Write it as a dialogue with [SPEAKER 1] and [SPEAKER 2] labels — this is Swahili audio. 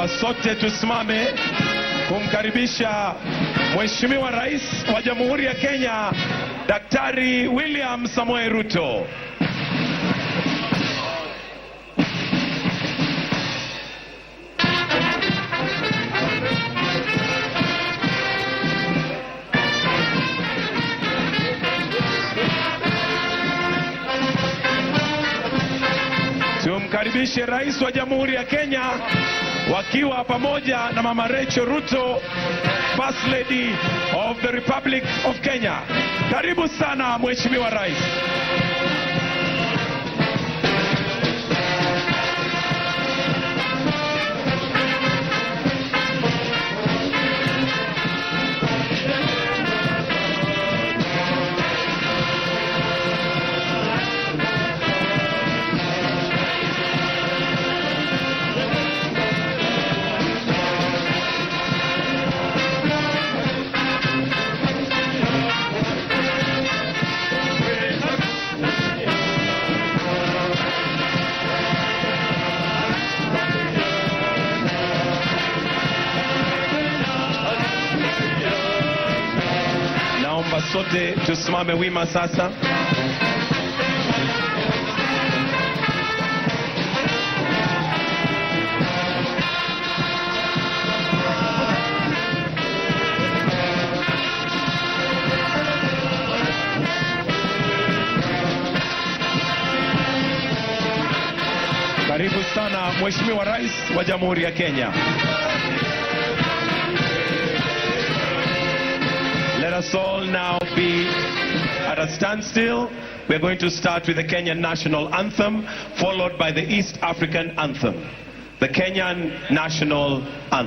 [SPEAKER 1] Naomba sote tusimame kumkaribisha Mheshimiwa Rais wa Jamhuri ya Kenya, Daktari William Samoei Ruto. Tumkaribishe Rais wa Jamhuri ya Kenya wakiwa pamoja na Mama Rachel Ruto, First Lady of the Republic of Kenya. Karibu sana, Mheshimiwa Rais. Naomba sote tusimame wima sasa. Karibu sana, Mheshimiwa Rais wa Jamhuri ya Kenya. Let us all now be at a standstill. We're going to start with the Kenyan National Anthem, followed by the East African Anthem. The Kenyan National Anthem.